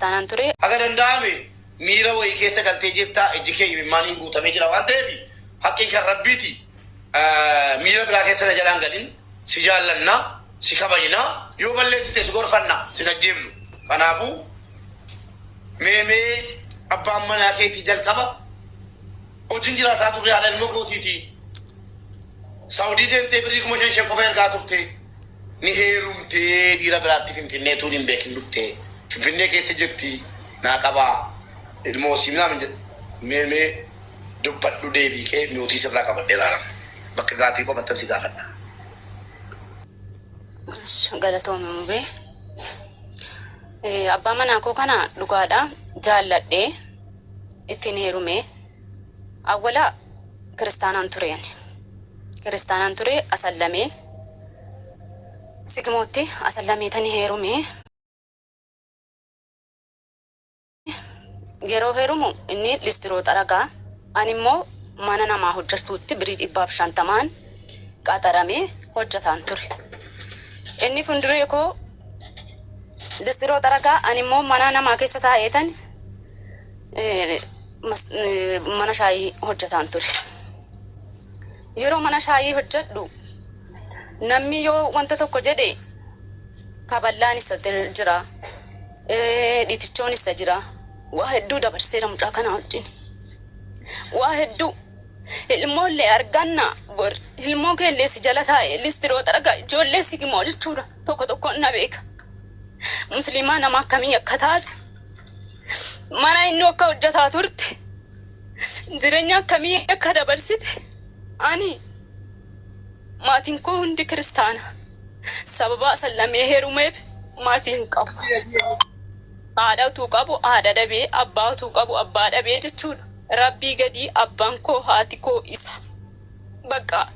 Kiristaanaan ture. Haga danda'ame miira wayii keessa galtee jirta, ijji kee imimmaaniin guutamee jira waan ta'eef haqqiin kan Rabbiiti. Miira biraa keessa na jalaan galin, si jaallanna, si kabajna, yoo balleessite si gorfanna, sin ajjeefnu. Kanaafuu mee mee abbaan manaa keetii jalqaba hojiin jiraataa turre haadha ilmoo kootiiti. Saawudii deemtee birrii 5,000 qofa ergaa turte. Ni heerumtee dhiira biraatti Finfinnee tuun hin beekin dhuftee Finfinnee keessa jirti naa qabaa ilmoo sii minaamin jedhe mee mee dubbadhu deebii kee miyuutii sirraa qabadhee laala bakka gaafii qofattan si gaafadha. Galatoomi Mubee. Abbaa manaa koo kana dhugaadha jaalladhee ittiin heerume. Awwala kiristaanaan ture ani. Kiristaanaan ture asallamee Sigmootti asallameetani heerume. Yeroo heerumu inni listiroo xaragaa ani immoo mana namaa hojjetuutti birii 150n qaxaramee hojjetaan ture. Inni fuulduree koo listiroo xaragaa ani immoo mana namaa keessa taa'eetan mana shaayii hojjetaan ture. Yeroo mana shaayii hojjedhu namni yoo wanta tokko jedhe kaballaan isa jira, dhiitichoon isa jira. Waa hedduu dabarseera mucaa kana wajjin. Waa hedduu. Ilmoollee arganna bor ilmoo keellee si jala taa'e listiroo xaragaa ijoollee si gimoo jechuudha. Tokko tokkoon na beeka. Musliimaa nama akkamii akka taate mana inni akka hojjetaa turte jireenya akkamii akka dabarsite ani maatiin koo hundi kiristaana. Sababa asallamee heerumeef maatii hin qabu. Haadha utuu qabu haadha dhabee, abbaa utuu qabu abbaa dhabee jechuudha. Rabbii gadii abbaan koo haati koo isa. Bakka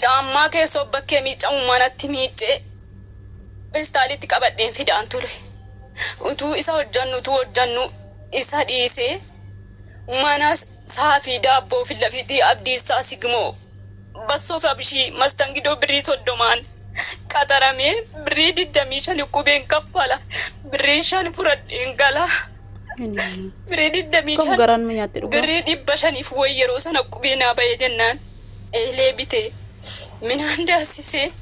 caammaa keessoo bakkee miiccamu manatti miiccee feestaalitti qabadheen fidaan ture. Utuu isa hojjannu utuu hojjannu isa dhiisee mana saafii daabboo fillafiitii Abdiisaa Sigmoo bassoo fi abishii mastangidoo birrii 30n qaxaramee birrii 25 qubeen kaffala birrii 5 fudhadheen gala. Birrii 25 Akkam garaan nu nyaatte dhugaa. Birrii 500f wayi yeroo sana qubee naa bahee jennaan eelee bitee minaan daassisee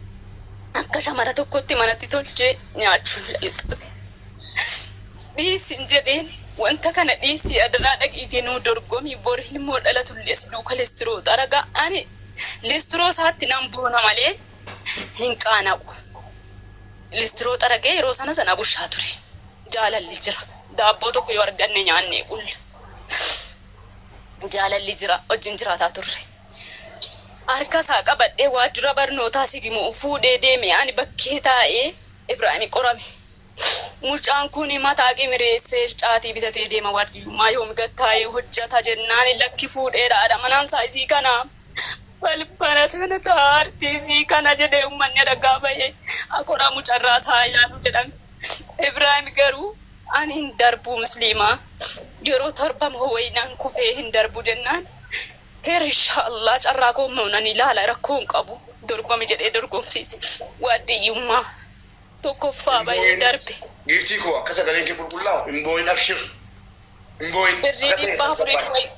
akka shamara tokkotti manatti tolchee nyaachuun jalqabe. Dhiisin jedheen wanta kana dhiisii adaraa dhaqiitii nuu dorgomii bor ilmoo dhalatullee si duuka listiroo xaragaa ani listiroo isaatti nan boona malee hin qaana'u. Listiroo xaragee yeroo sana sana bushaa ture. Jaalalli jira. Daabboo tokko yoo arganne nyaannee bulla. Jaalalli jira. Wajjin jiraataa turre. Harka isaa qabadhee waajjira barnootaa Sigimoo fuudhee deeme ani bakkee taa'ee Ibraahimi qorame. Mucaan kun mataa qimireessee caatii bitatee deema waardiyyummaa yoomi gad taa'ee hojjata jennaan lakki fuudheera haadha manaan isaa isii kana. Balbala sana taartii isii kana jedhee uummanni dhagaa bahee akoraa mucarraa isaa yaalu jedhame. Ibraahim garuu ani hin darbuu musliimaa yeroo torba moo wayinaan kufee hin darbu jennaan keer inshaallah carraa koo immoo nan ilaala rakkoo hin qabu dorgomi jedhee dorgomsiise waardiyyummaa tokkoffaa Hin bahee boo'in darbe. giiftii koo akka sagaleen kee qulqullaa'u hin boo'in abshir hin boo'in Birrii akka ta'e 400f tasgabbaa'e. wayi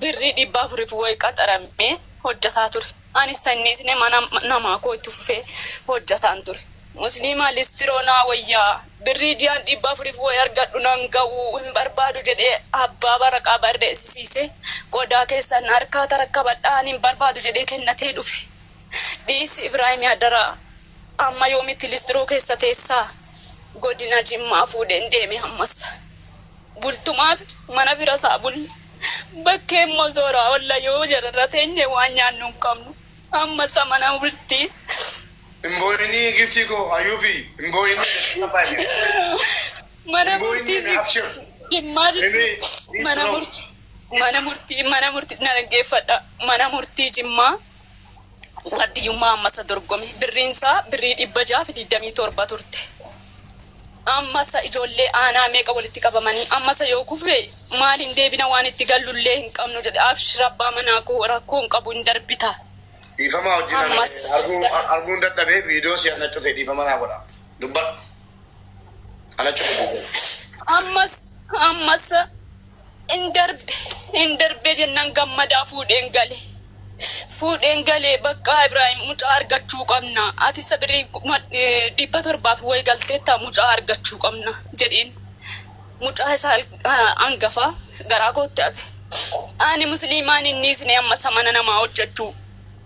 birrii 400f wayi qaxaramee hojjataa ture. Anis san dhiisne mana namaa koo itti fufee hojjataan ture. Musliimaa listiroo naa wayyaa birrii ji'aan 400f wayi argadhu nan ga'u hin barbaadu jedhee abbaa waraqaa barreessisiisee qodaa keessan harkaa tarakkabadhaa ani hin barbaadu jedhee kennatee dhufe. Dhiisi Ibraahimi adaraa amma yoomitti listiroo keessa teessaa godina Jimmaa fuudheen deeme ammas. Bultumaaf mana fira isaa bulle. Bakkee immoo zooraa olla yoo jararra teenye waan nyaannu hin qabnu. Ammas mana bultii. Hin boo'inii giiftii koo hayyuufi hin boo'inii Mana hin boo'inii murtii mee abshir Jimmaa Emee mana murtii mana murtii mana murtii na dhaggeeffadha mana murtii Jimmaa waardiyyummaa ammasa dorgome birriin isaa birrii 627 turte. Ammasa ijoollee aanaa meeqa walitti qabamanii ammasa yoo kufe maaliin deebina waan itti gallullee hin qabnu jedhe abshir abbaa manaa koo rakkoo hin qabu hin darbita. Dhiifama wajjin ani Ammas arguu arguun dadhabee viidiyoo si'an na cufe dhiifama naa godha. Dubbadhu. Ana cufu. Ammas ammas hin darbe hin darbe jennaan gammadaa fuudheen gale. Fuudheen galee bakka Ibraahim mucaa argachuu qabna. Ati sabirii 700 wayi galteetta mucaa argachuu qabna jedheen. Mucaa isaa hangafaa garaa kootti hafe. Ani musliimaan hin dhiisne ammas mana namaa hojjechuu.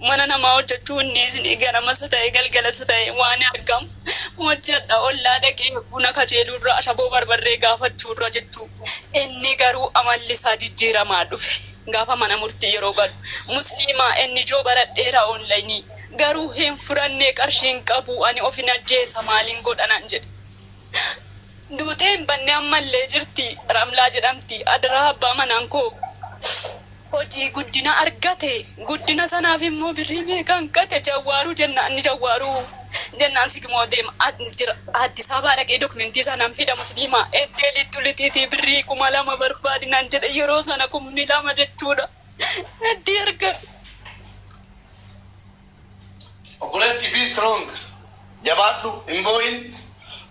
Mana namaa hojjechuu hin dhiisne ganamas ta'e galgalas ta'e waan argamu hojjedha ollaa dhaqee buna kajeeluurra ashaboo barbarree gaafachuurra jechuu. Inni garuu amalli isaa jijjiiramaa dhufe. Gaafa mana murtii yeroo galu musliimaa inni ijoo baradheera onlaayinii garuu hin furannee qarshii hin qabu ani ofin ajjeesa maaliin godhanaan jedhe. Duutee hin banne ammallee jirti Ramlaa jedhamti adaraa abbaa manaan koo hojii guddina argate guddina sanaaf immoo birrii meeqaan qate jawwaaruu jennaan ni jawwaaruu jennaan sigmoo deema jira Addis Ababaa dhaqee dokumentii sanaan fida musliimaa eddee littu litiitii birrii 2000 barbaadinaan jedhe yeroo sana 2000 jechuudha eddee argadhu. Obboleetti be strong. Jabaadhu hin boo'in.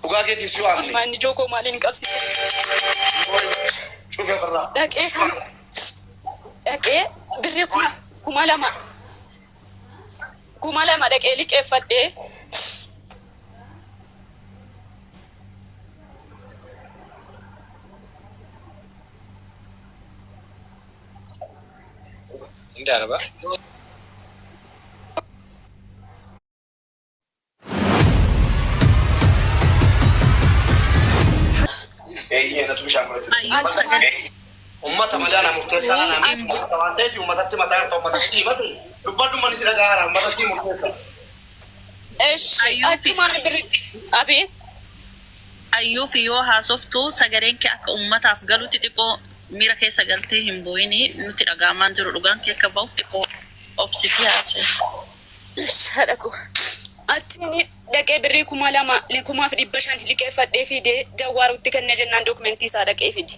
Dhugaa keetii si waamne. Maanni jookoo maaliin qabsiise? Hin boo'in. Cufi ofirraa. Dhaqee kan dhaqee birrii 2000 2000 dhaqee liqeeffadhee Hin darba. Eeyyee natu bishaan fudhachuu. Achumaan Ummata malee ana murteessaa ana ummata waan ta'eef ummatatti mataa irra ummatatti himatu dubbadhu manni si dhagaara ummata si murteessa. Eshi Ayyuu fi achumaan birri abeet. Ayyuu fi yoo haasoftu sagaleen kee akka ummataaf galutti xiqqoo miira keessa galtee hin boo'ini nutti dhaga'amaan jiru dhugaan kee akka ba'uuf xiqqoo obsitii haasa'e. Eshi haadha koo. Achiin dhaqee birrii 2000 5,500 liqeeffadhee fidee Jawwaarutti kenne jennaan dokumentii isaa dhaqee fide.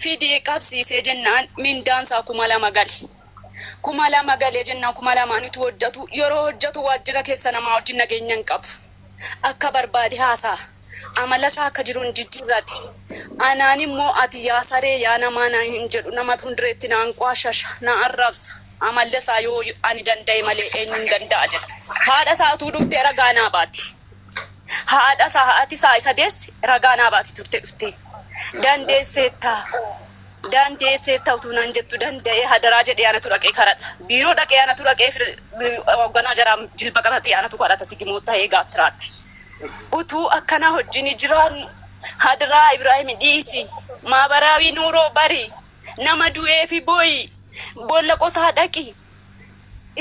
Fidee qabsiisee jennaan mindaan isaa 2000 gale. 2000 galee jennaan 2000 utuu hojjetu yeroo hojjetu waajjira keessa namaa wajjin nageenya hin qabu. Akka barbaade haasa'a. Amala isaa akka jiru hin jijjiirrate. Anaan immoo ati yaa saree yaa namaa naan hin jedhu nama fuuldureetti naan qaashasha na arrabsa. Amalli isaa yoo ani danda'e malee eenyu hin danda'a jedha. Haadha isaa utuu dhuftee ragaa naa baati. Haadha isaa haati isaa isa deesse ragaa naa baati turte dhuftee. Dandeesseetta. Dandeesseetta utuu naan jettu danda'ee hadaraa jedhee anatu dhaqee kadhata. Biiroo dhaqee anatu dhaqee hoogganaa jaraa jilba qabatee anatu kadhata sigimoo ta'ee gaattiraatti. Utuu akkanaa wajjin jiraannu hadaraa Ibraahim dhiisi. Maabaraawii nuuroo bari. Nama du'ee fi booyi. Boolla qotaa dhaqi.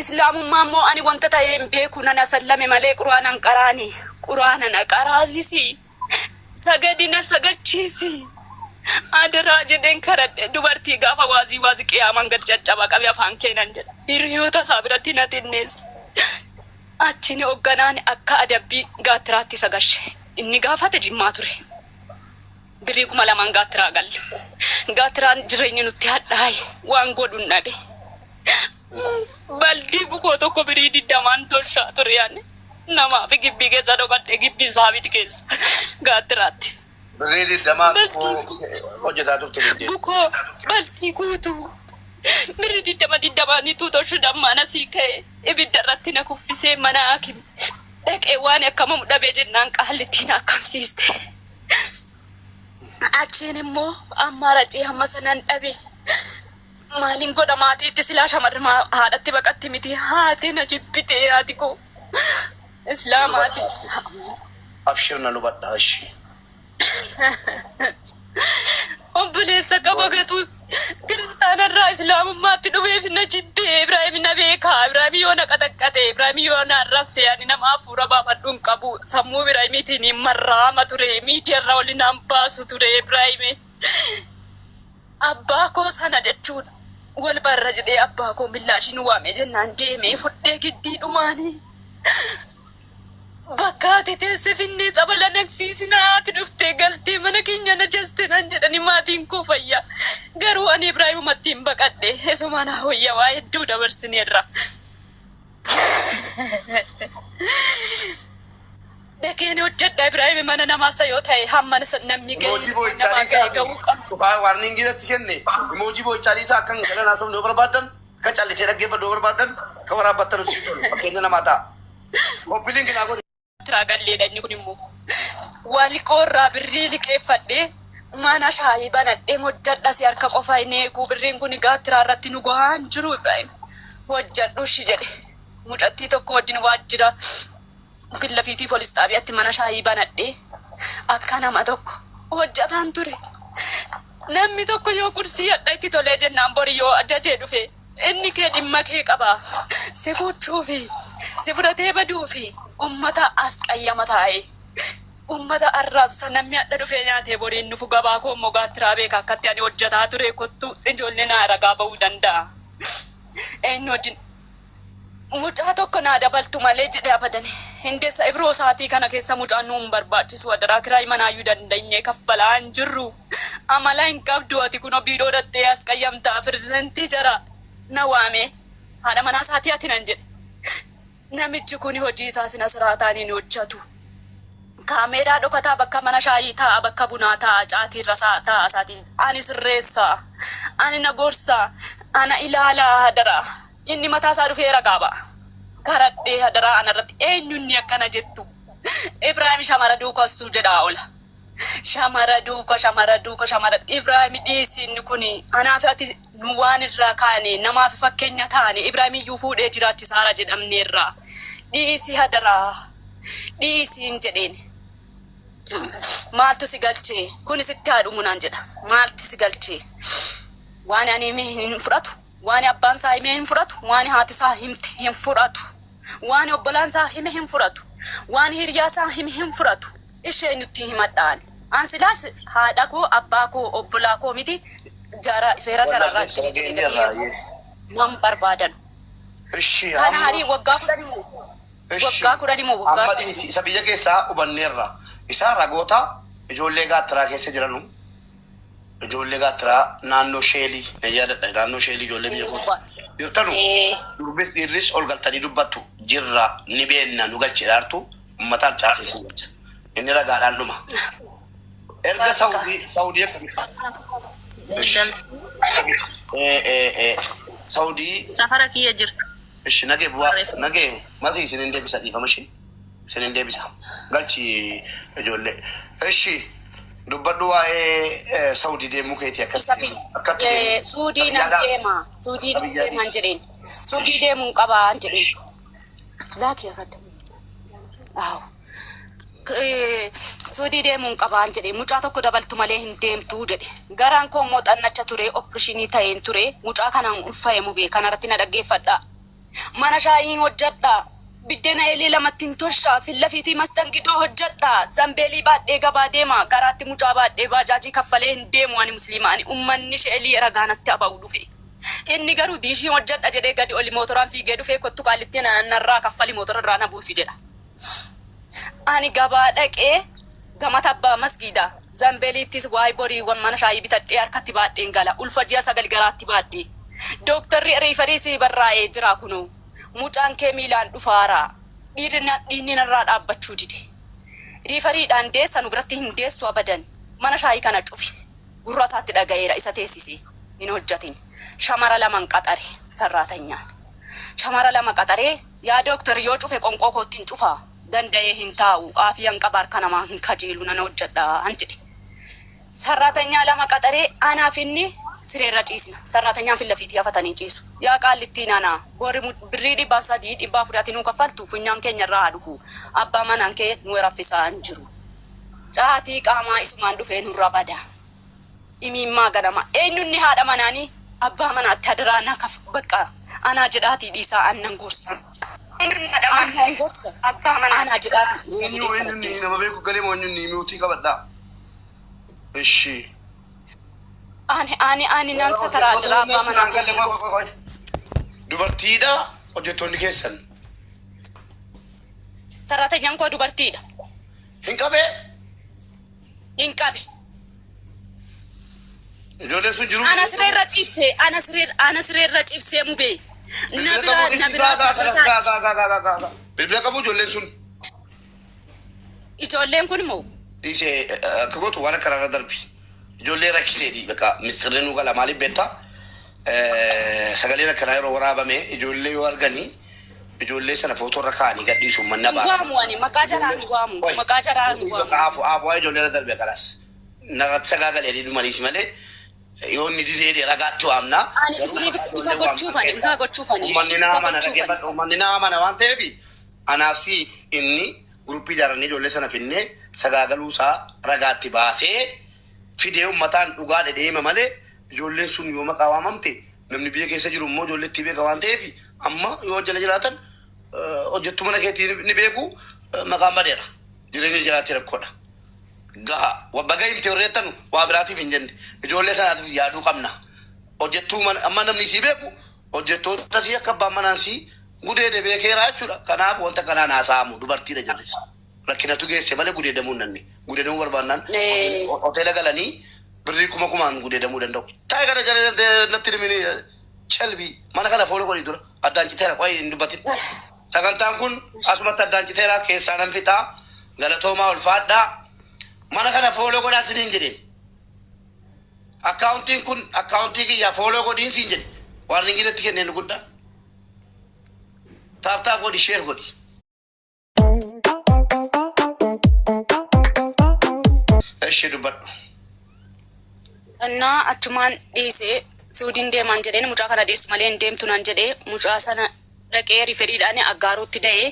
Islaamummaa immoo ani wanta ta'e hin beeku nan asallame malee quraana hin qaraani. Quraana na qaraasisi. Sagadi na sagachiisi. Adaraa jedheen kadhadhe dubartii gaafa waazii waazi qiyaamaan gad caccaba qabe afaan keenan jedha. Hiriyoota isaa biratti na xinneessa. Achiin hoogganaan akka adabbii gaattiraatti isa gashe. Inni gaafate jimmaa ture. Birrii 2000n gaattiraa galle. Gaattiraan jireenyi nutti hadhaa'e waan godhuun dhabe. Baldii bukoo tokko birii 20n tolchaa ture ani. Namaa fi gibbii keessa dhokadhe gibbii saabiti keessa gaattiraatti. Birrii 20 bukoo hojjetaa turte biddeen. Bukoo baldii guutuu birrii 20 20nitu tolchu dammaan asii ka'e ibidda irratti na kuffisee mana hakim dhaqee waan akkamamu dhabee jennaan qaallittiin akkamsiiste. Achiin immoo amma racii hamma sanan dhabe. Maaliin godha maatiitti silaa shamarri haadhatti baqatti miti haati na jibbite haati koo islaamaati. Abshir na lubadha ishi. Obboleessa qaba gatu kiristaanarraa islaamummaatti dhufeef na jibbee Ibraahim na beeka Ibraahim yoo na qaxaqqate Ibraahim yoo na arrabse ani nama hafuura baafadhu hin qabu sammuu Ibraahimiitiin hin marraama ture miidiyaarra oli naan baasu ture Ibraahim. Abbaa koo sana jechuudha. Wal barra jedhee abbaa koo millaashii nu waamee jennaan deemee fudhee giddii dhumaanii. Bakka ati teesse finnee tsabala naqsiisinaa ati dhuftee galtee mana keenya na jaste naan jedhani maatiin koo fayyaa. Garuu ani Ibraahimumatti hin baqadhe isuma naa wayya waa hedduu dabarsineerra. Dhaqeen hojjedha Ibraahim mana namaasa yoo ta'e hamma namni ga'e Emoji boo'ichaa namaa dhiisaa ga'e ga'uu qabu. Dhufaa warning irratti kenne. Emoji boo'ichaa dhiisaa akka hin galan haasofne yoo barbaadan, akka callisee dhaggeeffadhu yoo barbaadan, akka waraabbattan sitti tolu. Fakkeenya namaa ta'a. Copy link naa godhi. Tiraagalleedha inni kun immoo. Waliqoorraa birrii liqeeffadhee mana shaayii banadhee hojjedha si harka qofa hin eegu birriin kun gaattiraa irratti nu gahaan jiru Ibraahim. Hojjedhu shi jedhe. Mucattii tokko wajjin waajjira fillafiitii poolis xaabiyaatti mana shaayii banadhee akka nama tokko hojjetaan ture. Namni tokko yoo qursii hadha itti tolee jennaan bori yoo ajajee dhufe inni kee dhimma kee qaba. Si fuuchuufi si fudhatee baduufi ummata as qayyama taa'e. Ummata arraabsa namni hadha dhufee nyaatee boriin nufu gabaa koo immoo gaattiraa beeka akkatti ani hojjetaa ture kottu ijoollee naa ragaa ba'uu danda'a. Eenyu wajjin mucaa tokko naa dabaltu malee jedhee abadan hindeessa ibroo isaatii kana keessa mucaan nuun barbaachisu adaraa kiraay manaayyuu dandeenyee kaffalaa hin jirru. Amala hin qabdu ati kunoo biiroo dhattee as qayyamtaa pirezidantii jara na waame haadha manaa isaatii ati nan jedhe. Namichi kun hojii isaa sina siraataan hin hojjetu. Kaameeraa dhokataa bakka mana shaayii taa'a bakka bunaa taa'a caatiirra taa'a isaatii ani sirreessaa ani na gorsaa ana ilaalaa hadaraa inni mataa isaa dhufee ragaa ba'a. Karadhee hadaraa anarratti eenyunni akkana jettu. Ibraahim shamara duukassuu jedhaa ola. Shamara duuka shamara duuka shamara Ibraahim dhiisi inni kun anaaf ati nu waan irraa kaane namaaf fakkeenya taane Ibraahim iyyuu fuudhee jiraachisaara jedhamneerra. Dhiisi hadaraa dhiisiin jedheen. Maaltu si galchee kun sitti haa dhumu naan jedha. Maaltu si galchee waan ani hime hin fudhatu waan abbaan isaa hime hin fudhatu waan haati isaa himte hin fudhatu waan obbolaan isaa hime hin fudhatu waan hiriyaa isaa hime hin fudhatu. Ishee nutti himadhaan. An silaas haadha koo abbaa koo obbolaa koo miti jara seera jararraa itti jedhee gadi heerumu nan barbaadan. Ishi Kana amma harii waggaa 10 immoo ishi waggaa 10 immoo waggaa amma 3. dhiisi isa biyya keessaa hubanneerra. Isa ragoota ijoollee gaattiraa keessa jiranu ijoollee gaattiraa naannoo sheelii nan yaadadha naannoo sheelii ijoollee biyya koo jirtanu durbis dhiirris ol galtanii dubbattu jirra ni beenna nu galcheedhaartu ummataan caasee sin galcha. Inni ragaadhaan dhuma. Erga Bakka. Saudii Saudii akkamitti? Ishi. Saudii Safara kiyya jirta. ishi nagee bu'aa nagee masii isin hin deebisa dhiifama ishi isin hin deebisa galchi ijoollee ishi dubbadhu waa'ee Saudii deemuu keetii Isa akkatti bi deemu akkatti deemu Suudii nan biyyaa deema. Suudii nan biyyaa deeman dhiisi. jedheen. Suudii deemuun qabaan jedheen. Laaki akadda. Aaw. Suudii deemuun qabaan jedhe mucaa tokko dabaltu malee hin deemtu jedhe. Garaan koo immoo xannacha ture operation ta'een ture mucaa kanaan ulfaa'e mubee kanarratti na dhaggeeffadha. Mana shaayiin hojjedha. Biddeena eelee lamatti hin tosha. Fillafiitii mastangidoo hojjedha. Zambeelii baadhee gabaa deema. Garaatti mucaa baadhee baajaajii kaffalee hin deemu ani musliima ani ummanni sheelii ragaa natti aba'u dhufe. Inni garuu diishii hojjedha jedhee gadi oli mootoraan fiigee dhufee kottu qaalittii narraa kaffali mootora irraa na buusi jedha. Ani gabaa dhaqee gama abbaa masgiidaa zambeeliittis waa'ee boriiwwan mana shaayii bitadhee harkatti baadheen gala. Ulfa ji'a 9 garaatti baadhee. Dooktarri referii si barraa'ee jira kunoo. Mucaan kee miilaan dhufaaraa. Dhiirri narraa dhaabbachuu dide. Referiidhaan deessa nu biratti hin deessu abadan. Mana shaayii kana cufi. Gurra isaatti dhaga'eera isa teessisee hin hojjatin. Shamara laman qaxare sarraatanyaa. Shamara lama qaxaree yaa dooktar yoo cufe qonqoo kootti hin cufaa. Danda'ee hin taa'u aafiyaan qaba harka namaa hin kajeelu nan hojjedha an jedhe. Sarraatanyaa lama qaxaree anaaf inni sireerra ciisna. Sarraatanyaan fillafiitii hafatanii ciisu. Yaa qaallittiin anaa bori birrii 300 400 ati nuu kaffaltu funyaan keenya irraa haa dhufu. Abbaa manaan kee nu raffisaa hin jiru. Caatii qaamaa isumaan dhufee nurra bada. Imimmaa ganama. Eenyunni haadha manaanii abbaa manaatti hadaraa na kaf bakka anaa jedhaatii dhiisaa annan gorsa. Annan gorsa. Anaa jedhaatii dhiisaa Eenyu jedhee eenyunni kadhadheera. nama beeku galee moo eenyunni mute qabadhaa. Ishi. Ani nan sataraa hadaraa abbaa manaa koo nan gorsa. Dubartiidha hojjettoonni keessan. Sarratanyaan koo dubartiidha. Hin qabee Hin qabe. Ijoolleen sun jiru. Ana sireerra ciibsee ana sireerra ciibsee mubee. Na Bilbila biraa qabu na biraa gaa gaa gaa gaa gaa gaa gaa. Bilbila qabu ijoolleen sun. Ijoolleen kun immoo Dhiisee akka gootu waan akka irra darbi. Ijoollee rakkiseeti bakka mistirri nu gala maaliif beektaa? Sagaleen akkanaa yeroo waraabame ijoollee yoo arganii ijoollee sana footoo irra kaa'anii gadhiisu manna hin waamu ani maqaa jaraa hin waamu maqaa jaraa hin waamu. Aafu aafu waa ijoollee irra darbe akkanaas. Narratti sagaagalee dhumaniis malee yoo inni didee ragaatti waamna. Ani isiniif ifa gochuufani ifa gochuufani Uummanni ifa naa mana gochuufani. dhaggeeffadhu. Uummanni naa mana waan ta'eef anaaf siif inni guruppii ijaarannee ijoollee sana finnee sagaagaluu isaa ragaatti baasee fidee uummataan dhugaa dhedheema malee ijoolleen sun yoo maqaa waamamte namni biyya keessa jiru immoo ijoollee itti beeka waan ta'eef amma yoo jala jiraatan hojjettuu mana keetii ni beeku maqaan badeera. Jireenya jiraatti rakkoodha. Gaha baga himte horreettanu waa biraatiif hin jenne ijoollee sanaatiif yaaduu qabna. Hojjettuu mana amma namni sii beeku hojjettoota sii akka abbaan manaan sii gudeede beekeera jechuudha. Kanaaf wanta kanaan haasa'amu dubartiidha jirris. Rakkinatu geesse malee gudeedamuu hin dandeenye. Gudeedamuu barbaannaan hoteela galanii birrii kuma kumaan gudeedamuu danda'u. Taa'ee kana jala natti himini chalbii mana kana fooloo godhi dura addaan citeera qo'ee hin dubbatin. Sagantaan kun asumatti addaan citeera keessaa nan fixaa galatoomaa ulfaadhaa mana kana follow godhaa siniin jedheen. Akkaawuntiin kun akkaawuntii kiyyaa follow godhiin siin jedhe. Waan ringinetti kenneen guddaa. Tap tap godhi share godhi. Eshi dubbadhu. Innaa achumaan dhiisee Suudiin deemaan jedheen mucaa kana dhiisu malee hin deemtu naan jedhee mucaa sana dhaqee riferiidhaan aggaaruutti da'ee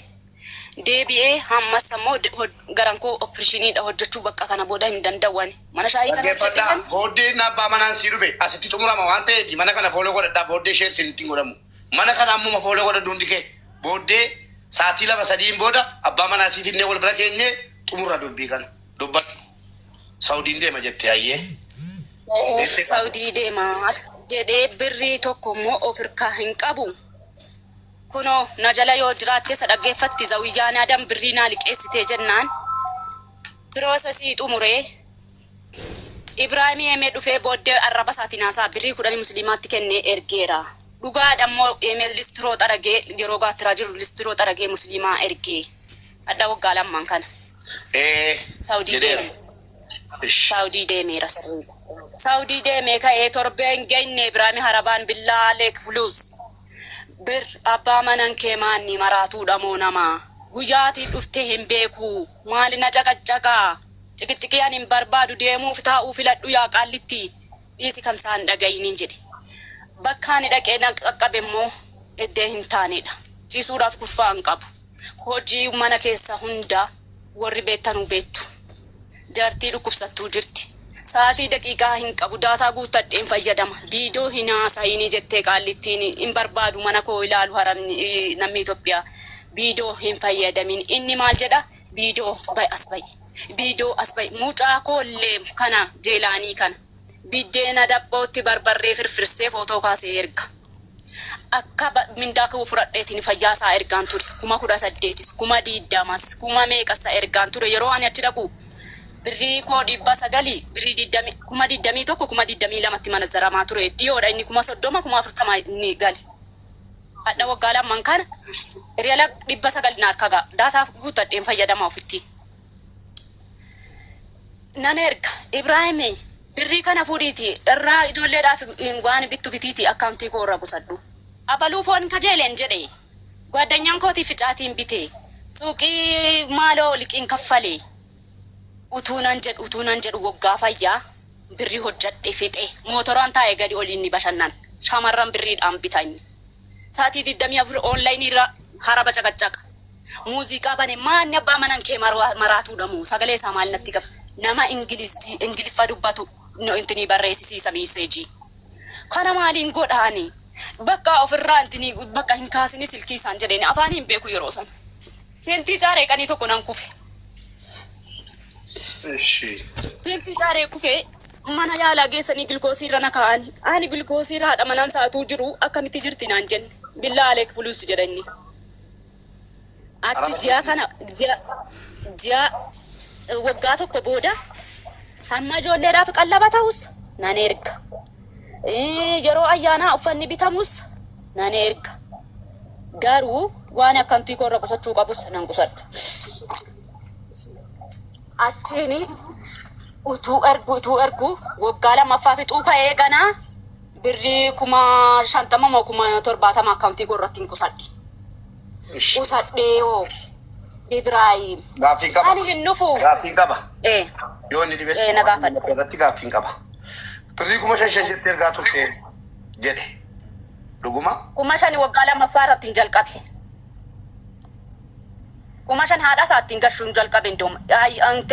deebi'ee hammas ammoo garan koo opereeshiniidha hojjechuu bakka kana booda hin danda'u ani. Mana shaayii kana hojjedhe Dhaggeeffadhaa. kan Booddeen abbaa manaan sii dhufe asitti xumurama waan ta'eef mana kana follow godhadhaa booddee share siin ittiin godhamu. Mana kana ammuma follow godhadhu hundi kee. Booddee sa'aatii lama sadiin booda abbaa manaa sii finnee wal bira keenyee xumurra dubbii kana. Dubbadhu. Saudiin deema jettee hayyee. Deessee qabu. Saudii deema jedhee birrii tokko immoo of hirkaa hin qabu. Kunoo na jala yoo jiraatte isa dhaggeeffatti zawiyyaan Adam birrii naa liqeessitee jennaan process xumuree Ibraahim Eemee dhufee booddee arraba isaatiin haasaa birrii 10 musliimaatti kennee ergeera. Dhugaadha immoo Eemee listiroo xaragee yeroo gaattiraa jiru listiroo xaragee musliimaa ergee. Hadha waggaa lammaan kana. Ee Saudii jedheera. deeme. Ish. Saudii deemeera sirriidha. Saudii deemee ka'ee torbee hin geenye Ibraahim Harabaan billaa Aleek Fuluus. Bir abbaa manan kee maanni maraatuudha moo namaa. Guyyaatii dhuftee hin beeku. Maali na caqaccaqaa. Ciqiciqii ani hin barbaadu deemuuf taa'uu filadhu yaa qaallitti. Dhiisi kan isaan dhaga'iniin jedhe. Bakka ani dhaqee na qaqqabe immoo eddee hin taanedha. Ciisuudhaaf kurfaa hin qabu. Hojii mana keessa hunda warri beektanuu beektu. Jaartii dhukkubsattuu jirti. Sa'aatii daqiiqaa hin qabu daataa guuttadheen fayyadama. Viidiyoo hin haasa'inii jettee qaallittiin hin barbaadu mana koo ilaalu haramni namni Itoophiyaa. Viidiyoo hin fayyadamin. Inni maal jedha? Viidiyoo ba'i as ba'i. Viidiyoo as ba'i. Mucaa koollee kana jeelaanii kana. Biddeena dabbootti barbarree firfirsee footoo kaasee erga. Akka mindaa koo fudhadheetiin fayyaa isaa ergaan ture. 18,000s, 20,000s, kuma meeqasa ergaan ture. Yeroo ani achi dhaqu birrii koo 900 birrii digdami 21,000 22,000tti manazzaramaa ture. Dhiyoodha inni 30,000 40,000 inni gale. Hadha waggaa lamman kana riyaala 900 na harka ga'a. Daataa guuttadheen fayyadamaa ofitti. Nan erga. Ibraahim birrii kana fuudhiiti irraa ijoolleedhaaf waan bittu bitiiti akkaawuntii koo irra busadhu. Abaluu foon kajeeleen jedhe. Gwaddanyaan kootiif ficaatiin bite. Suuqii maaloo liqiin kaffale. Utuu nan jedhu utuu nan jedhu waggaa fayyaa birrii hojjadhe fixe. Mootoraan taa'ee gadi olii inni bashannan. Shamarran birriidhaan bita inni. Sa'aatii 24 online irra haraba caqaccaqa. Muuziqaa bane maanni abbaa manan kee maraatuudha moo sagalee isaa maal natti qaba. Nama Ingilizii Ingiliffa dubbatu no intinii barreessisiisa message. Kana maaliin godha ani? Bakka ofirraa intinii bakka hin kaasini silkii isaan jedheen afaan hin beeku yeroo sana. Feentii caaree qanii tokko nan kufe. Ishi. Feentii caaree kufee mana yaalaa geessanii gilkoosii irra na kaa'ani. Ani gilkoosii irra haadha manaan sa'atuu jiru akkamitti jirti naan jenne. Billaa aleek fuluus jedha inni. Achi ji'a kana ji'a ji'a waggaa tokko booda hamma ijoolleedhaaf qallaba ta'us nan erga. Yeroo ayyaanaa uffanni bitamus nan erga. Garuu waan akkantii koo irra qusachuu qabus nan qusadha. Achiin utuu ergu utuu ergu waggaa lammaffaa fixuu ka'ee ganaa birrii 50,000 moo 70,000 akkaawuntii koo irratti hin qusadhe. Qusadhee hoo Ibraahim. Gaaffii qaba. Ani hin dhufu. Gaaffii qaba. Ee. Yoo inni dhibes Ee, na gaafadhu. irratti gaaffiin qaba. Birrii 5,000 jettee ergaa turte jedhe. Dhuguma? 5,000 waggaa lammaffaa irratti hin jalqabe. 5,000 haadha isaa ittiin gashuu hin jalqabe indoom.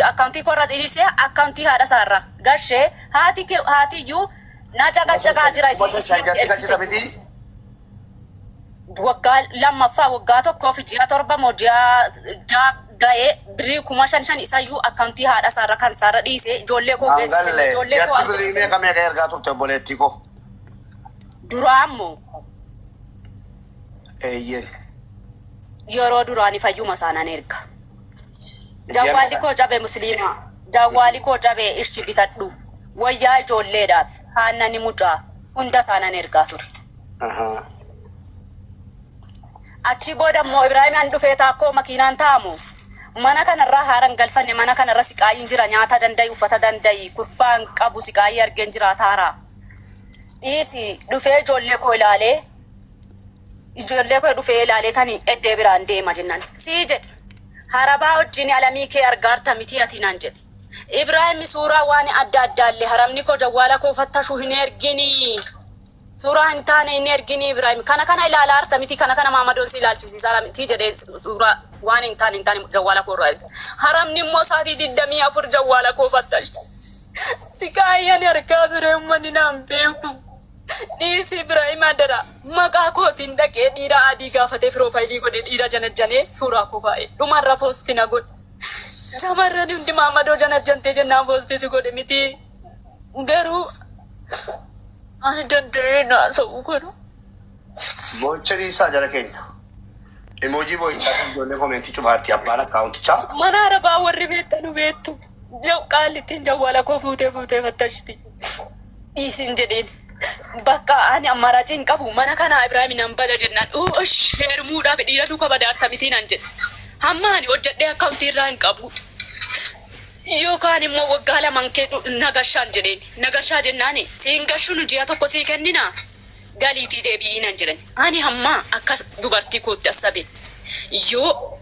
Akkaawuntii koo irra dhiisee akkaawuntii haadha isaa irra gashee haati kee haati iyyuu na caqacaqaa jira. 5,000 jettee galchita miti? Waggaa lammaffaa waggaa tokkoo fi ji'a 7 moo ji'a 6 ga'ee birrii 5,000 isayyuu akkaawuntii haadha isaa irra kan isaarra dhiisee ijoollee koo Naan geessite galle. ijoollee koo Jatti birrii meeqa meeqa ergaa turte obboleettii koo? Duraa immoo Eeyyeen. yeroo duraanii fayyuma isaanan erga. Jawwaalli koo cabe musliimaa. Jawwaalli koo cabe ishi bitadhu. Wayyaa ijoolleedhaaf haannani mucaa hunda isaanan ergaa ture. Achii booda immoo Ibraahim an dhufee taakkoo makiinaan taa'amu. Mana kanarraa haaran galfanne, mana kanarra siqaayiin jira, nyaata danda'i, uffata danda'i, kurfaan qabu, siqaayii argeen jira taaraa. Dhiisi dhufee ijoollee koo ilaalee ijoollee koo dhufee ilaalee tani eddee biraan deema jennaan. Sii jedhe. Harabaa wajjin alamii kee argaarta miti ati naan jedhe. Ibraahim suuraa waan adda addaallee haramni koo jawwaala koo fattashuu hin erginii. Suuraa hin taane hin erginii Ibraahim. Kana kana ilaalaa harta miti, kana kana maamadoon si ilaalchisiisaa miti jedhee suuraa waan hin taane hin taane jawwaala koo irraa erga. Haramni immoo sa'aatii 24 jawwaala koo fattashi. Siqaayii ani argaa ture uummanni naan beeku. Dhiisi Ibraahim adara. Maqaa kootiin dhaqee dhiira adii gaafatee piroofaayilii godhee dhiira janajjanee suuraa koo kaa'e. Dhumarra poosti na godhe. Shamarran hundi maamadoo janajjantee jennaan poosti si godhe miti. Garuu ani danda'ee naasa'uu kana. Boo'icha dhiisaa jara keenya. Emoojii boo'ichaa kan ijoollee koomeentii cufaarti abbaan akkaawuntichaa. Mana arabaa warri beektanu beektu. Qaallittiin jawwaala koo fuutee fuutee fattashti. Dhiisin jedheen. Bakka ani ammaaraacii hin qabu mana kanaa Ibraahim nan bada jennaan. Ush heerumuudhaaf dhiira duuka badaarta miti nan jedhe. Hamma ani hojjedhee akkaawuntii irraa hin qabu. Yookaan immoo waggaa lamaan kee nagashaan jedheen. Nagashaa jennaani siin gashuun ji'a tokko sii kennina. Galiitii deebi'ii nan jedhan. Ani hamma akka dubartii kootti assabe. Yoo